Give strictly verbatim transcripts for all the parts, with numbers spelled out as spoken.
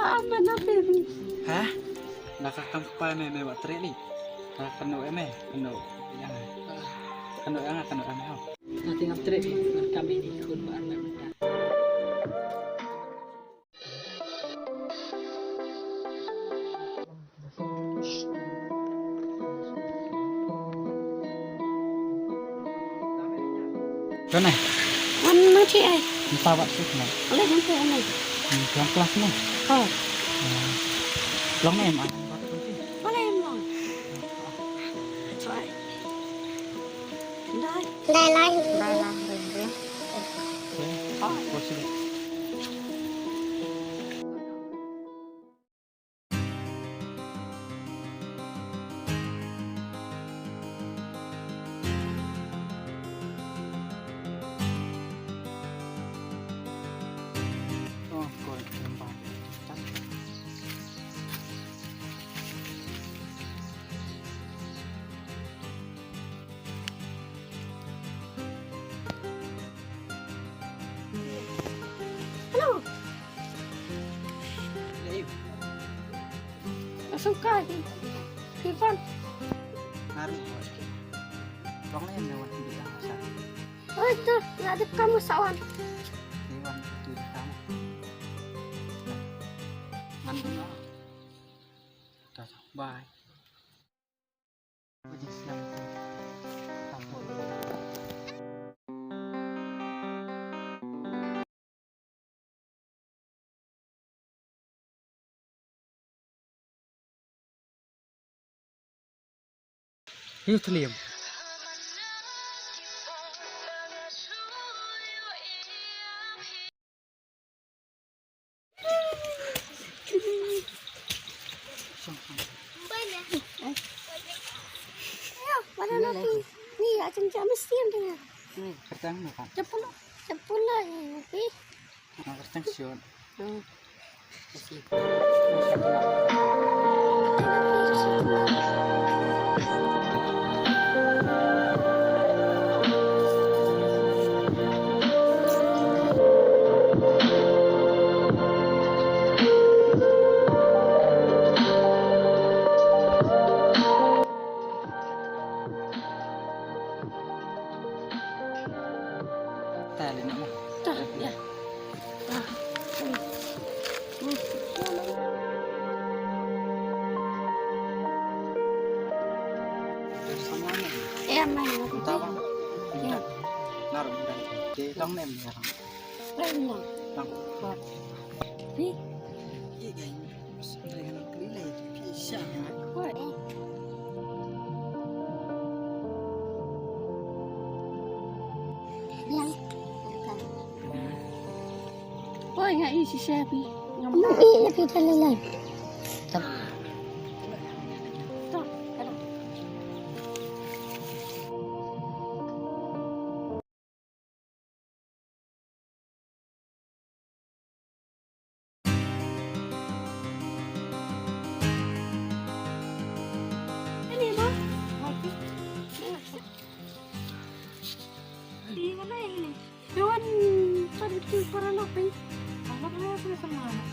Ah, mana baby? Ha? Na ka kam pa ne ne wa tre ni. Na kanu eme, kanu yang. Kanu yang, kanu eme ho. Na ti ngam tre ni, na kami ni kun ba arme mata. Kane? Wan nang chi ai. Nta wat suk na. Ole nang chi ai. Ni kelas kelas na. Oh. Long em ai. Ole em long. Choi. Dai. Dai lai. Dai lai. Dai lai. Ah, ko sini. Hello. Hey. Asal ka hi. Hi pan. Nari. Bang le ne wan ti di ka masa. Oi tu, la de kamu sawan. Ni wan tu di kamu. Man. Bye. Yu tliam. Mana lagi? Ni ya cem cem mesti yang dengar. Ni kertang ni kan. Cepul, cepul lah ni. Ni kertang siot. Hmm. Ta le na. Ta ya. Ta. Ya mai. Ta bang. Ya. Nar. Te tang nem ya. Ai na. Tang. Ba. Pi. Pi gai. Pi gai. Pi gai. Oi, nga ïohi shisha phi. Ngam ïohi phi. Paralok, eh?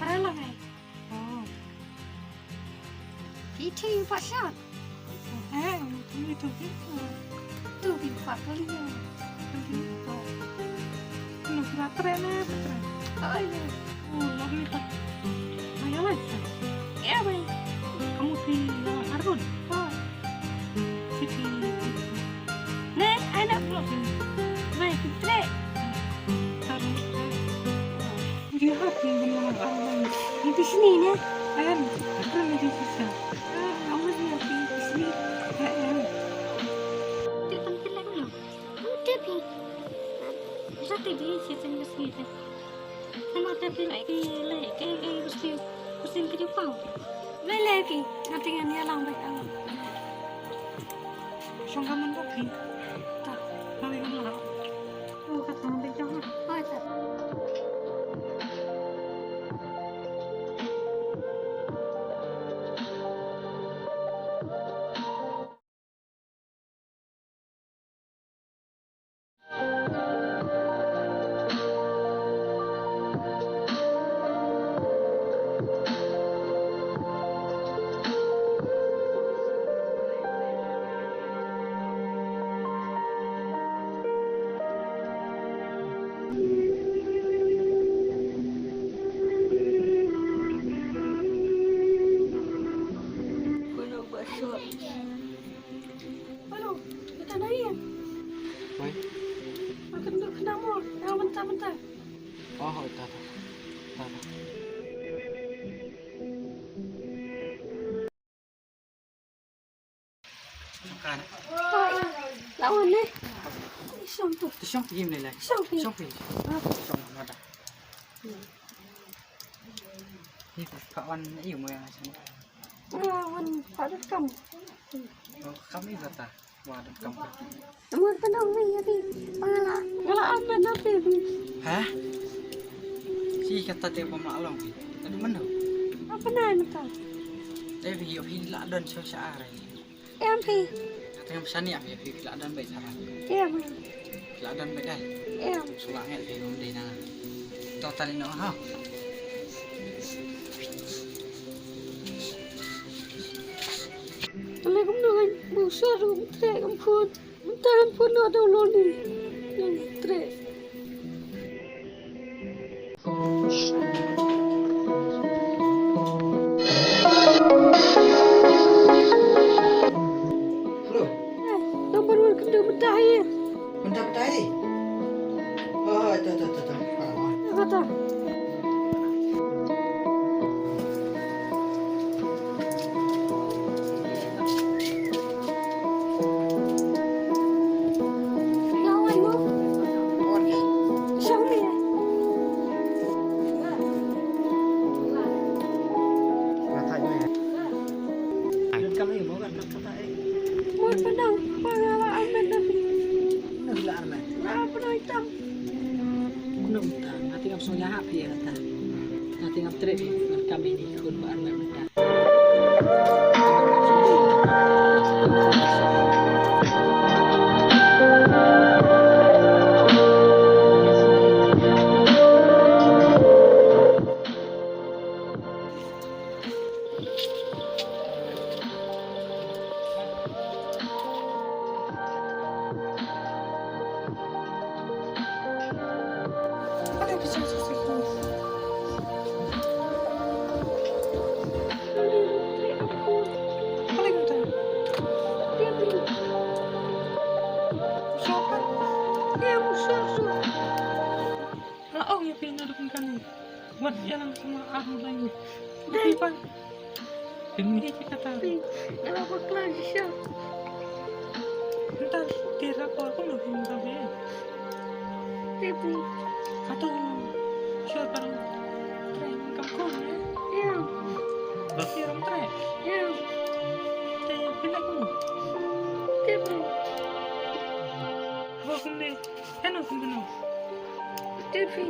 Paralok, eh? Oh. Phi thei pat sha. Eh, phi tu phi. Tu phi pat kali ya. Tu phi tu. Lu kira tre ne, tre. Ai ne. Oh, lagi tak. Ayo lah. Ya, baik. Kamu phi lawan Arun. Oh. Siti. Ne, anak blok ni. Mai, phi tre. Arun. Dia hati dengan orang lain. Di sini ne. Em, aku lagi susah. Kamu dia di sini. Em. Dia tampil lagi lah. Dia pi. Dia pi, dia sini. Nama dia pi lagi, lagi, eh, eh, mesti, mesti kerja pau. Lai lai pi, nanti kan dia lambat amat. Shong kamu kau pi. Tak, kami kan lah. Lawan ne. Shong tu. Shong pi ne lai. Shong pi. Shong pi. Shong mana? Ni ka wan iu mo yang sini. Wan pada kam. Oh, kami kata. Wan kam. Mo ta dong ni ya pi. Pala. Ngala apa na pi. Hah? Si kata te pama long pi. Tadi mana? Apa na nta? Te pi yo pi la don so sa are. Em phi. Tengah pesan ni, phi, phi la don baik saran. Em. Phi la don baik ai. Em. Sulah ngai phi rum dei na. To tali no ha. Alai kum no ngai bu sa rum tre kum phun. Tahan phun no do lo ni. Yang tre. Hello. Eh, nomor wan kena mentah ya. Mentah, mentah, eh? Oh, itu, itu, itu, itu. Ah, ah. Kata. Kumno mynta nga te ngam sngew ïahap ïa kata. Nga te ngam treh ïa ka kam ïa ki khun ba armet mynta. Nga ong ïa phi naduh kane. Wat ïalang sama ar ngut lai ngut. Dei. Phi pan. Phi mih ïa kata. Phi. Nga la bakla shisha. Ntar tira ko kumno phi mih ba phi. Dei phi. Kato. Sure parang. Trei kam ko ne. Ïa. Ba phi ram trei. Ïa. Te phi na ko. Dei phi. Ba kumne. Hello, hello. Tiffy.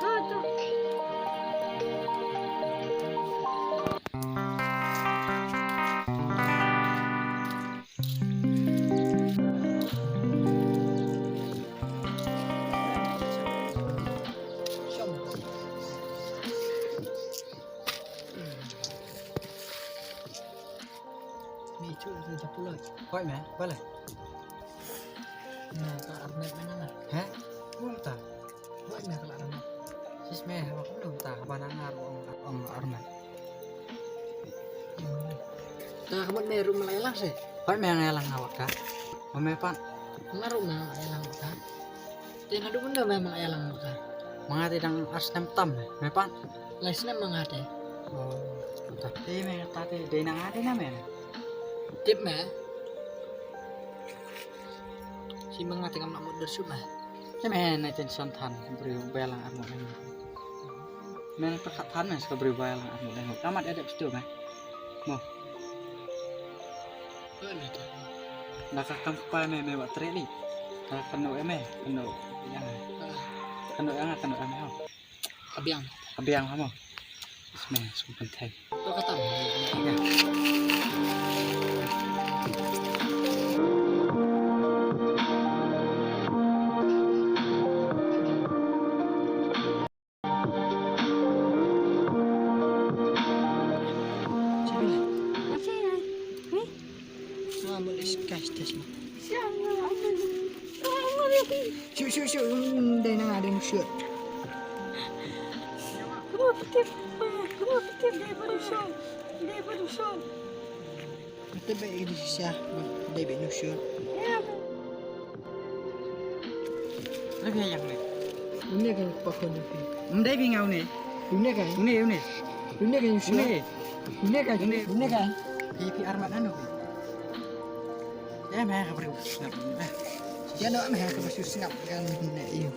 Ha, to. Mi chu sa japuloi. Hoi me, balai. Na ka armet mana na? He? Kumta. Hoi me ka armet. Sis me, haba kumta, haba na ngar ong, ong armet. Ta ka mut me rum lai lang se. Hoi me ngai lang awak ka. Hoi me pan. Ngaru me ngai lang awak ka. Te naduh mynno me ma ïa lang ma ka? Ma nga te dang ar snem tam me pat. Lai snem ma nga te. Oh, te me ta te dei na nga te na me. Tip me. Shi ma nga te ngam lah mut dur shuh me. Te me na tension than briew ba ïa lang ar mut. Me na pyrkhat than me sa ka briew ba ïa lang ar mut. Ka mat edep stu me. Mo. Da ka kam kpa me me wat treh li. Da ka kynnoh ïa me, kynnoh ïa nga. Kynnoh ïa nga, kynnoh ïa me ho. Ka biang. Ka biang ha mo. Isme sum pynthei. To kata. Ïa. Shu, shu, shu, dei na nga dei shu. Kata ba ïa ka dei shisha, ba dei ba nusur. Re phi ïa ïeng ne. Une ka pa khun phi. Ym dei phi nga une. Une ka. Une, une. Une ka nusur. Une. Une ka. Une. Une ka. Pi pi armat anu. Ya meh ka briew sngap. Ya no meh ka briew sngap kan ne iyo.